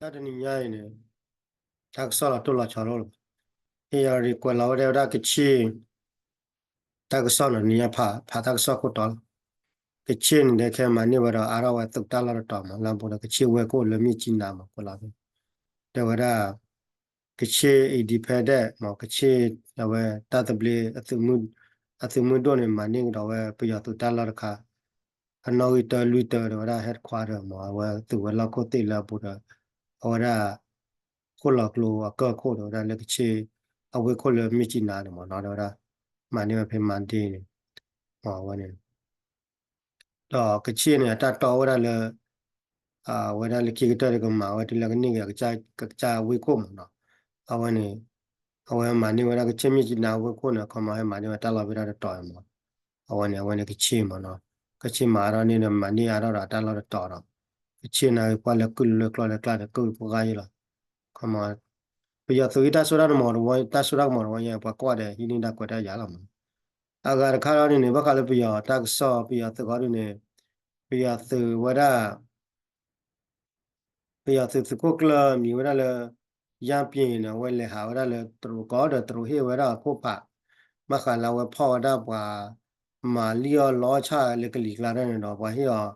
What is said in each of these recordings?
တၢ်တနံၤညါအံၤန့ၣ် တၢ်ကစီၣ်လီၤတိၢ်လီၤဆီလိာ်လီၤ. ဟ့ၣ်ယၤရံၤကွဲးလီၤဝဲဒၣ်ဝဲဒၣ်ကချ့ၣ် တၢ်ကစီၣ်နီၤ နံၤညါဖး ဖးတၢ်ကစီၣ်ခိၣ်တီလီၤ. ကချ့ၣ်န့ၣ်ဒီးခဲမၤန့ၢ်ဝဲဒီးအါထီၣ်ဝဲသုးတၢ်လီၢ်တတီၤမး လၢအဘူးဒီးကချ့ၣ်ဝဲၢ်ခိၣ်လၢမ့ၢ်ကံနၤမး ကွဲးလီၤ တဲဝဲဒၣ် ကချ့ၣ် independent မး ကချ့ၣ် အဝဲတၢ်သဘျ့ အသုးမုၢ်ဒိၣ်န့ၣ် မၤန့ၢ်ကဒီးဝဲပယီၤသုးတၢ်လီၢ်တခါ အနီၣ်ဂံၢ်တၢလွံၢ်တၢ တဲဝဲဒၣ် headquarter မး အဝဲသုးဝဲၤလီၢ်ခိၣ်သ့ၣ်လၢအဘူးဒီး အဝဲဒၣ် ခိၣ်လီၤကျိအကၢၢ်ခိၣ် တဲဝဲဒၣ်လၢကချ့ၣ် အဝ့ၢ်ခိၣ်လၢမ့ၢ်ကံနၤန့ၣ်မးနီၤ တဲဝဲဒၣ် မၤန့ၢ်ဝဲဖဲမၤဒ့န့ၣ် မးအဝဲန့ၣ် ဒီးကချ့ၣ်န့ၣ် အတၢ်တီဝဲဒၣ်လၢ အဝဲဒၣ်လၢခံကတၢၢ်ဒီးကမၤဝဲတုၤလၢကန့ၢ်က့ၤ ကစၢ်ဝ့ၢ်ခိၣ်မးနီၤ အဝဲန့ၣ် အဝဲမၤန့ၢ်ဝဲဒၣ်ကချ့ၣ်မ့ၢ်ကံနၤဝ့ၢ်ခိၣ်န့ၣ် ခီမီဟဲမၤန့ၢ်ဝဲတၢ်လီၢ်ဖဲဒၣ်တတီၤမး အဝဲန့ၣ် အဝဲန့ၣ်ကချ့ၣ်မးနီၤ ကချ့ၣ်မၤအါထီၣ်န့ၣ်ဒီး မၤန့ၢ်အါထီၣ်ဒီးတၢ်လီၢ်တတီၤဒီး ကချ့ၣ်န့ၣ်ပှၤလၢကုၢ်လၢကျီလၢကျါဒီးကုၢ်ပှၤဂၤယဲလီၤ ခီမီ ပယီၤသုးအံၤတၢ်စိတၢ်ကမီၤတဝီ တၢ်စိတၢ်ကမီၤတဝီညါ ပှၤကွၢ်ဒီးဟံးန့ၢ်ဒၣ်ကွဲးတၢ်ယၤလီၤမး အဂၤတခါဒီးန့ၣ်န့ၣ် ဘၣ်ဃးလၢပယီၤတၢ်ကစီၣ် ပယီၤသုးခီဒုန့ၣ် ပယီၤသုးဝဲဒၣ် ပယီၤသုးသုးခိၣ်ကျၢၢ်မံၤဝဲဒၣ်လၢ ယၢ်ပျ့ၤန့ၣ် အဝဲလဲၤဟးဝဲဒၣ်လၢတရူးကီၢ်ဒီး တရူးဟ့ၣ်ဝဲဒၣ်အခိၣ်ဖး ဘၣ်ဃးလၢအဝဲဖီၣ်ဝဲဒၣ်ပှၤ မၤလံၣ်အီၣ်လီဆၣ်လၢကလံၤကျါဒၣ်န့ၣ်ဒီး ပှၤဟ့ၣ်အီၤ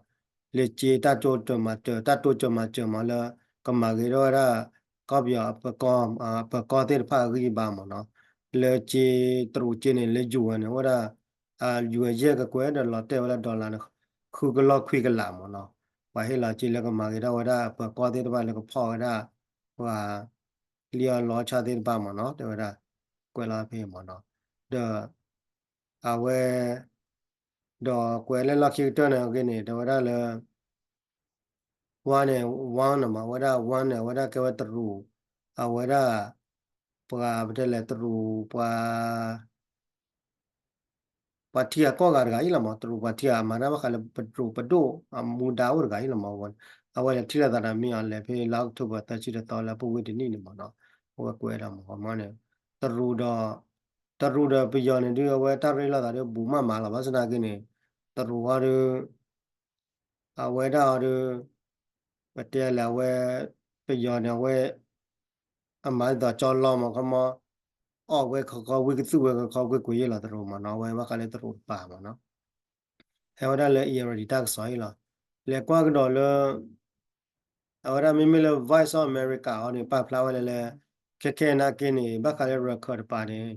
လၢက့တၢ်တိစၢၤမၤစၢၤ တၢ်တိစၢၤမၤစၢၤမးလၢ ကမၤဂ့ၤထီၣ်ဝဲဒၣ် ကီၢ်ပယီၤ ပၢၤကီၢ်သ့ၣ်တဖၣ်အဂံၢ်အဘါမးနီၤ လၢက့တရူးက့န့ၣ် လၢယူၤဝဲန့ၣ် အိၣ်ဝဲဒၣ် ယူၤဝဲယဲၢ်ကကွဲၢ်ဒီးလီၤတဲာ်ဝဲလၢ dollar န့ၣ် ဃုကလီၢ်ခွံကလးမးနီၤ ပှၤဟ့ၣ်လီၤက့လၢကမၤဂ့ၤထီၣ်ဝဲဒၣ် ပၢၤကီၢ်သ့ၣ်တဖၣ်လၢကဖီၣ်ဝဲဒၣ် ပှၤ လံၣ်အီၣ်လီဆၣ်သ့ၣ်တဖၣ်မးနီၤ တဲဝဲဒၣ် ကွဲးလီၤဖဲမးနီၤ ဒီး အဝဲ ဒီးကွဲးလၢလီၢ်ခံကတၢၢ်န့ၣ်အဂ့ၢ်န့ၣ် တဲဝဲဒၣ်လၢ ဝါန့ၣ် ဝါန့ၣ်မး အဝဲဒၣ်ဝါန့ၣ် အဝဲဒၣ်ကဲဝဲတရူး အဝဲဒၣ် ပှၤပတဲလဲၣ်တရူး ပှၤ ပှၤထံဂၤကီၢ်ဂၤတဂၤအံၤလီၤမး တရူးပှၤထံဂၤမၤတၢ်ဘၣ်ဃးလၢပတရူးပဒိၣ်အမူဒါအိၣ်တဂၤအံၤလီၤမး အဝဲလဲၤထံၣ်လိာ်သးဒီးမ့ၢ်အီၤလဲၤဖဲလါအီးကထိဘၢၣ်သၢဆံတသီလၢအပူၤဝဲတနံၣ်န့ၣ်မးနီၤ အဝဲကွဲးဒၣ်မး ခီမီန့ၣ် တရူးဒီး တရူးဒီးပယီၤန့ၣ်ဒုး အဝဲတၢ်ရ့လိာ်သးဒီးဘူးမးမးလီၤ ဘၣ်ဆၣ်သနာ်က့န့ၣ် တရူးဟီဒုး အဝဲဒၣ်အီၤဒီး ပတဲလဲၣ်အဝဲ ပယီၤန့ၣ်အဝဲ အမၤဒ်သိးကၠီလီမး ခီမီ အီၣ်ဝဲခီခီဝံကသူၣ်ဝဲခီခီကွ့ၢ်ကွ့ၢ်ယဲလီၤတရူးမးနီၤ အဝဲဘၣ်ဃးလၢတရူးတပၤမးနီၤ ဟဲဝဲဒၣ်လၢ Irrawaddy တၢ်ကစီၣ်အံၤလီၤ လဲၤကွၢ်ကဒီးလၢ အဝဲဒၣ်မ့မ့ၢ်လၢ Voice of America အီၤန့ၣ် ပာ်ဖျါဝဲလၢလၢ ခဲခဲနာ်က့န့ၣ် ဘၣ်ဃးလၢရခၢၣ်တပၤန့ၣ်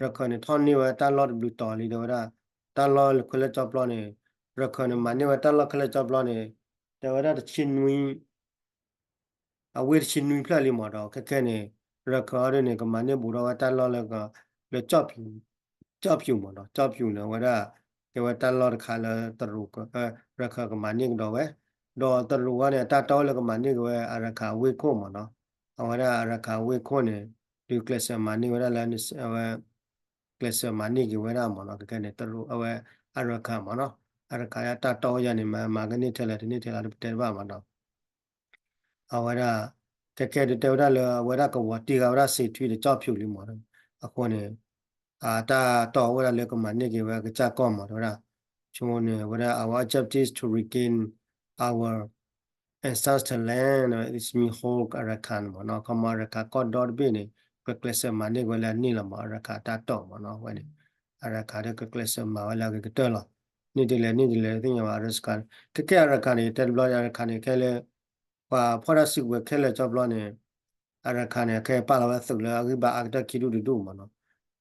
ရခၢၣ်န့ၣ် ထီၣ်န့ၢ်ဝဲတၢ်လီၢ်တဘျုးတီၤလံ တဲဝဲဒၣ် တၢ်လီၢ်ခဲလၢာ်ကၠီပျီန့ၣ် ရခၢၣ်န့ၣ် မၤန့ၢ်ဝဲတၢ်လီၢ်ခဲလၢာ်ကၠီပျီန့ၣ် တဲဝဲဒၣ်တဆံနွံ အဝ့ၢ်တဆံနွံဖျၢၣ်လံမးဒီး ခဲခဲန့ၣ် ရခၢၣ်အီၤဒ်န့ၣ် ကမၤန့ၢ်ဘူးထီၣ်ဝဲတၢ်လီၢ်လၢ လၢ ကၠီၣ်ဖြူၤမးဒီး ကၠီၣ်ဖြူၤန့ၣ် အဝဲဒၣ် ကဲဝဲတၢ်လီၢ်တခါလၢတရူး ရခၢၣ်ကမၤန့ၢ်ကဒီးဝဲ ဒီးတရူးအီၤန့ၣ် အတၢ်တီလၢကမၤန့ၢ်က့ၤဝဲ အရခၢၣ်အဝ့ၢ်ခိၣ်မးနီၤ အဝဲဒၣ်အရခၢၣ်အဝ့ၢ်ခိၣ်န့ၣ် ဒုးကျဲးစၢးမၤန့ၢ်ဝဲဒၣ်လၢ အဝဲ ကျဲးစၢးမၤန့ၢ်က့ၤဝဲဒၣ်မးနီၤ ခဲခဲန့ၣ် တရူးအဝဲ အရခၢၣ်မးနီၤ အရခၢၣ်အတၢ်တီဝဲယၤန့ၣ် မၤကန့ၢ်ထဲလဲၣ်တန့ၢ်ထဲလဲၣ် တပတဲတဘၣ်မးနီၤ အဝဲဒၣ် ခဲခဲဒုးတဲဝဲဒၣ်လၢ အဝဲဒၣ်ကဝီၤတံၢ်ဃာ်ဝဲဒၣ်စ့ထွံဒီးကၠီၣ်ဖၠူၣ်လံမး အဃိန့ၣ် အတၢ်တီဝဲဒၣ်လၢကမၤန့ၢ်က့ၤဝဲအကစၢ်ကီၢ်မး တဲဝဲဒၣ် ဆိန့ၣ် အဝဲဒၣ် our objective is to regain our ancestral land is mean whole Arakan မးနီၤ ခီမီ အရခၢၣ်ကီၢ်ဒီတဘ့ၣ်န့ၣ် ကကျဲးစၢးမၤန့ၢ်က့ၤဝဲလၢအန့ၢ်လီၤမး အရခၢၣ်အတၢ်တီမးနီၤ အဝဲန့ၣ် အရခၢၣ်ဒုးကကျဲးစၢးမၤဝဲလၢအဂ့ၤကတၢၢ်လီၤ န့ၢ်ဒ်လဲၣ်န့ၢ်ဒ်လဲၣ်သ့ၣ်ညါဘၣ် အရခၢၣ် ခဲခဲအရခၢၣ်န့ၣ် တဲတဘျီ အရခၢၣ်န့ၣ် ခဲလၢ ပှၤဖီၣ်တၢ်စုကဝဲၤခဲလၢာ်ကၠီပျီန့ၣ် အရခၢၣ်န့ၣ် အခဲပာ်လီၤဝဲသုးလၢအဂံၢ်ဘါအါကတၢၢ်ခံဒူၣ်တဒူၣ်မးနီၤ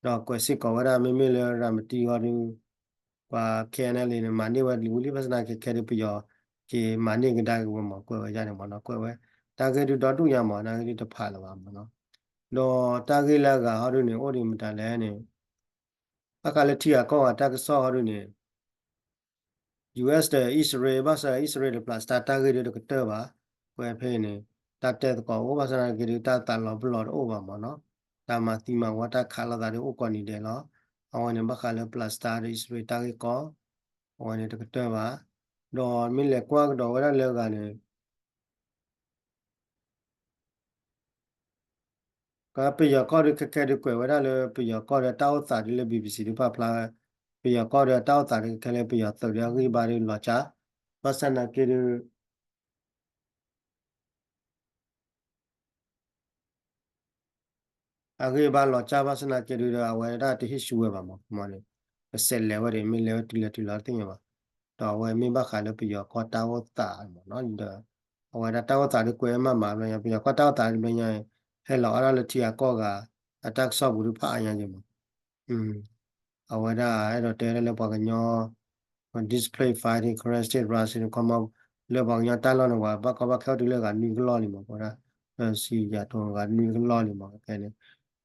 ဒီးကွဲးစ့ၢ်ကီးဝဲဒၣ်မ့မ့ၢ်လၢရၤမတံဂီၢ်ဒုး ပှၤ ခဲအံၤန့ၣ်လံန့ၣ် မၤန့ၢ်ဝဲလံဝံၤလံ ဘၣ်ဆၣ်သနာ်က့ခဲဒုးပယီၤက့ၤမၤန့ၢ်ကဒါက့ၤဝဲမး ကွဲးဝဲယါန့ၣ်မးနီၤ ကွဲးဝဲ တၢ်ဂ့ၢ်ဒုးဒီဒူၣ်ညါမး တၢ်ဂ့ၢ်ဒုးတဖးလၢၤဘၣ်မးနီၤ ဒီးတၢ်ဂ့ၢ်လၢအဂၤဟီဒုးန့ၣ် အိၣ်ဒံးမတၤလဲၣ်န့ၣ် ဘၣ်ဃးလၢထံဂၤကီၢ်ဂၤတၢ်ကစီၣ်ဟီဒုးန့ၣ် US ဒီးအံၣ်စရ့လး ဘၣ်ဆၣ်အံၣ်စရ့လးဒီး Palestine တၢ်ဂ့ၢ်ဒုးတကတၢၢ်ဘၣ် ကွဲးဖဲအံၤန့ၣ် တၢ်တဲသကိးအိၣ် ဘၣ်ဆၣ်သနာ်က့ဒုး တၢ်သးလီၤပလီၤတအိၣ်ဘၣ်မးနီၤ တၢ်မၤသံမၤဝီတၢ်ခးလိာ်သးဒုးအိၣ်ကိးနံၤဒဲးလီၤ အဝဲန့ၣ် ဘၣ်ဃးလၢ Palestine ဒီးအံၣ်စရ့လးတၢ်ဂ့ၢ်ကီ အဝဲန့ၣ်တကတၢၢ်ဘၣ် ဒီးမ့ၢ်လဲၤကွၢ်ကဒီးဝဲဒၣ်လၢအဂၤန့ၣ် ကပယီၤကီၢ်ဒုးခဲခဲဒုးကွဲးဝဲဒၣ်လၢ ပယီၤကီၢ်ဒီးတၢ်အိၣ်သးဒုးလၢ BBC ဒုးပာ်ဖျါဝဲ ပယီၤကီၢ်ဒီးတၢ်အိၣ်သးဒုးခဲလၢာ် ပယီၤသုးဒုးအဂံၢ်ဘါဒုးလီၤကၢ် ဘၣ်ဆၣ်သနာ်က့ဒုး အဂ့ၢ်ဘၣ်လီၤစၢ်ဘၣ်ဆၣ်သနာ်က့ဒုးဒီး အဝဲဒၣ်တဟ့ၣ်ဆူၣ်ဝဲဘၣ်မး မ့ၢ်န့ၣ် ကစဲးလဲၤဝဲဒၣ် မ့ၢ်လဲၤဝဲတုၤလဲၤတုၤလီၤတသ့ၣ်ညါဘၣ်. ဒီးအဝဲမ့ၢ်ဘၣ်ဃးလၢပယီၤကီၢ်တၢ်အိၣ်သးမးနီၤ ဒီး အဝဲဒၣ်တၢ်အိၣ်သးဒုးကွဲးမးမးဘျီညါ ပယီၤကီၢ်တၢ်အိၣ်သးဒုးဘျီညါ ဟဲလီၤအါထီၣ်လၢထံဂၤကီၢ်ဂၤ အတၢ်ကစီၣ်ပူၤဒုးဖးအါညါက့ၤမး အဝဲဒၣ်အဲၣ်ဒိးတဲဒၣ်လၢပှၤကညီ displaced fighting Karen State Russia န့ၣ် ခီမီ လၢပှၤကညီတၢ်လီၢ်န့ၣ် ပှၤဘၣ်ကီဘၣ်ခဲအိၣ်တုၤလၢဂၤနွံကလီၢ်လံမး ပဝဲဒၣ် စံယၤတိၤဂၤနွံကလီၢ်လံမး ခဲန့ၣ်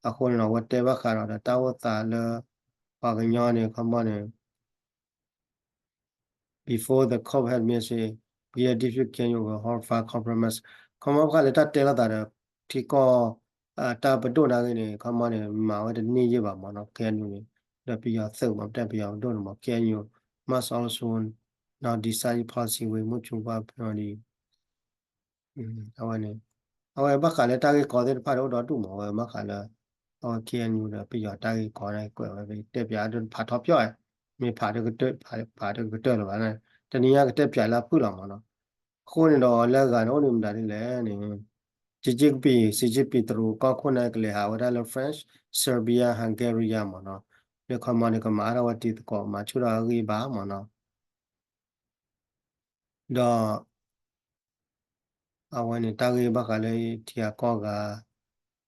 အဃိန့ၣ်ဒီး အဝဲတဲဘၣ်ဃးဒီးတၢ်အိၣ်သးလၢ ပှၤကညီန့ၣ် ခီမီန့ၣ် before the COP had missed a clear defeat K N U will hold fire compromise ခီမီဘၣ်ဃးလၢတၢ်တဲလိာ်သးဒီး ထံကီၢ် တၢ်ပဒိၣ်နာ်ဂ့ၤန့ၣ် ခီမီန့ၣ် မၤဝဲတန့ၢ်ယ့ၢ်ဘၣ်မးနီၤ K N U န့ၣ် ဒီးပယီၤသုးမး ပတဲပယီၤပဒိၣ်န့ၣ်မး K N U must also now decide policy way မုၢ်ဆူၣ်ဘၣ်ဖဲဒ် အဝဲန့ၣ် အဝဲဘၣ်ဃးလၢတၢ်ဂ့ၢ်ကီသ့ၣ်တဖၣ်ဒီးအိၣ်ဒီဒူၣ်မး အဝဲဘၣ်ဃးလၢ အဝဲ K N U ဒီးပယီၤတၢ်ဂ့ၢ်ကီန့ၣ် ကွဲးဝဲတဲပၠးဒ်ဖးထီပၠီၣ် မ့ၢ်ဖးတကတၢၢ် ဖးတကတၢၢ်လၢၤဘၣ် တနံၤညါကတဲပၠးလၢအဖုၣ်လီၤမးနီၤ အဃိန့ၣ်ဒီးလၢအဂၤန့ၣ်အိၣ်ဒံးမတၤဒ်လဲၣ်န့ၣ် Xi Jinping Xi Jinping တရူးကီၢ်ခိၣ်န့ၣ်ကလဲၤဟးဝဲဒၣ်လၢ France Serbia Hungary မးနီၤ လၢခီမီန့ၣ် ကမၤအါထီၣ်ဝဲတံၤသကိးမၤဆူၣ်ထီၣ်အဂံၢ်ဘါမးနီၤ ဒီး အဝဲန့ၣ်တၢ်ဂ့ၢ်ဘၣ်ဃးလၢထံဂၤကီၢ်ဂၤ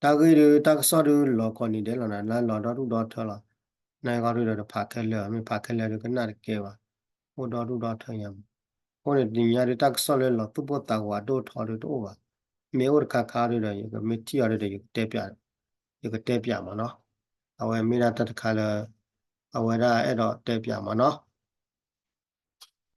တၢ်ဂ့ၢ်ဒုး တၢ်ကစီၣ်ဒုးလီၤကိးနံၤဒဲးလီၤနၤ လၢလီၤဒီဒူၣ်ဒီထၢလီၤ နဂီၢ်ဒုးဒီးတဖးခဲလၢာ် မ့ၢ်ဖးခဲလၢာ်ဒုးကနၣ်တကဲဘၣ် အိၣ်ဒီဒူၣ်ဒီထၢညါမး အဃိန့ၣ်တနံၤညါဒုး တၢ်ကစီၣ်လၢလီၤသူၣ်ပိၢ်သးဝးဒိၣ်ထီဒုးတအိၣ်ဘၣ် မ့ၢ်အိၣ်တခါခါဒုးဒီး ယကမ့ၢ်ထံၣ်အီၤဒုးဒီး ယကတဲပၠး ယကတဲပၠးမးနီၤ အဝဲမ့ၢ်ဒၣ်တၢ်တခါလၢ အဝဲဒၣ်အဲၣ်ဒိးတဲပၠးမးနီၤ